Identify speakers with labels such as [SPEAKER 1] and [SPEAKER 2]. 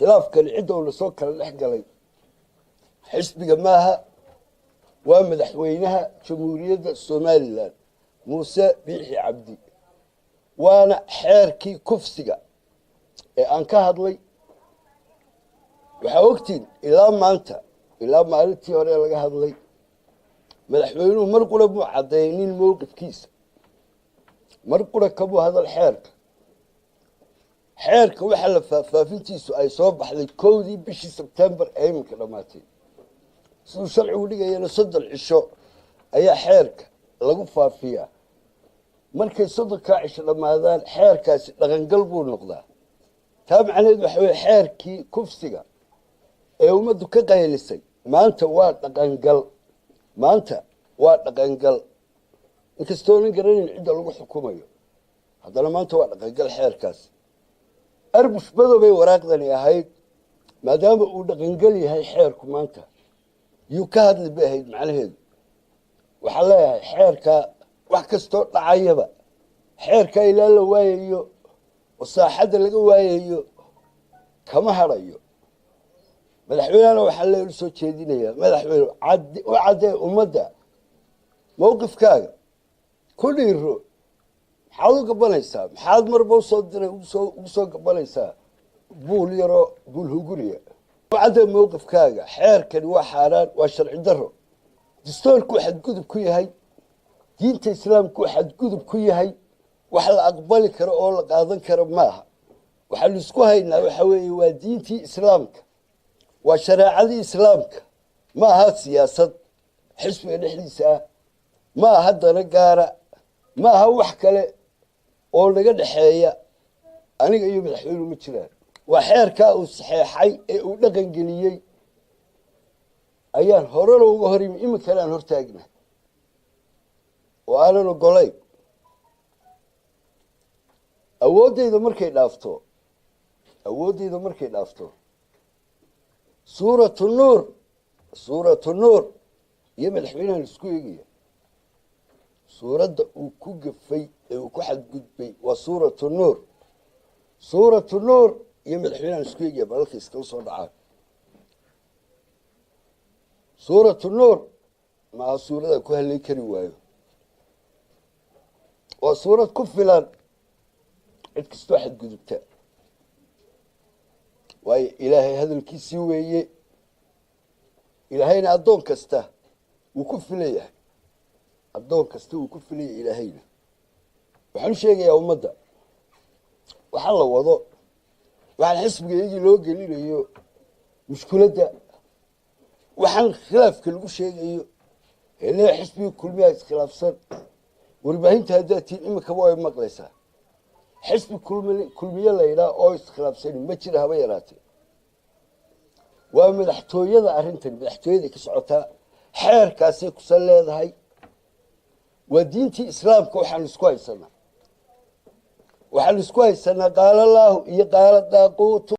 [SPEAKER 1] Khilaafkani cidda uu lasoo kala dhex galay xisbiga maaha, waa madaxweynaha Jamhuuriyadda Somalilan Muuse Biixi Cabdi, waana xeerkii kufsiga ee aan ka hadlay. Waxaa ogtiin ilaa maanta, ilaa maalintii hore laga hadlay, madaxweynuhu mar qura muu caddaynin mowqifkiisa, mar qura kamuu hadal xeerka. Xeerka waxaa la faahfaafintiisu ay soo baxday 1dii bishii Sebtembar ee iminka dhammaatay. Siduu sharcigu dhigayana 30 cisho ayaa xeerka lagu faafiyaa. Markay 30kaa cisho dhammaadaan, xeerkaasi dhaqangal buu noqdaa. Taa macnaheed waxa weye xeerkii kufsiga ee ummaddu ka qaylisay maanta waa dhaqangal, maanta waa dhaqangal. Inkastoonan garanayn cidda lagu xukumayo, haddana maanta waa dhaqangal xeerkaasi. Arbush badobay waraaqdani ahayd, maadaama uu dhaqangal yahay xeerku maanta yuu ka hadli bay ahayd macnaheedu. Waxaan leeyahay xeerkaa wax kastoo dhacayaba, xeerkaa ilaa la waayayo oo saaxadda laga waayayo kama hadhayo. Madaxweynehana waxaa lee u soo jeedinayaa, madaxweyne, u caddee ummadda mowqifkaaga, ku dhiiro. Maxaad u gabanaysaa? Maxaad marba usoo diray ugu soo gabanaysaa buul yaroo buul hunguriya? U caddee mowqifkaaga. Xeerkani waa xaaraan, waa sharci daro, dastoorkuu xadgudub ku yahay, diinta islaamkuu xadgudub ku yahay. Wax la aqbali karo oo la qaadan karo maaha. Waxaanu isku haynaa waxa weeye waa diintii islaamka, waa shareecadii islaamka. Ma aha siyaasad xisbiga dhexdiisa ah, ma aha dana gaara, ma aha wax kale oo naga dhexeeya aniga iyo madaxweynuhu ma jiraan. Waa xeerkaa uu saxeexay ee uu dhaqan geliyey ayaan horena uga hor yimi, iminkana aan hortaagna oo aanan ogolayn. Awooddayda markay dhaafto, awooddayda markay dhaafto, Suuratu Nuur, Suuratu Nuur iyo madaxweynahan isku eegaya. Suuradda uu ku gafay ee uu ku xadgudbay waa Suuratu Nuur. Suuratu Nuur iyo madaxweynahan isku eegaya balalka iskala soo dhacaan. Suuratu Nuur maaha suurada ku hadlay kari waayo, waa suurad ku filan cid kastoo xadgudubta, waayo Ilaahay hadalkiisii weeye. Ilaahayna addoon kasta wuu ku filan yahay, addoon kasta wuu ku filan yahay Ilaahayna. Waxaan u sheegayaa ummadda, waxaa la wado, waxaan xisbiga iyagii loo gelinayo mushkuladda, waxaan khilaafka lagu sheegayo hele xisbiga Kulmiyaa iskhilaafsan. Warbaahinta haddaad tihiin iminkaba way maqlaysaa. Xisbi Kulmiye la yidhaah oo iskhilaafsani ma jira haba yaraatee. Waa madaxtooyada arrintan, madaxtooyaday ka socotaa, xeerkaasay kusan leedahay. Waa diintii islaamka waxaanu isku haysanaa, waxaanu isku haysanaa qaala Laahu iyo qaala daaquutu.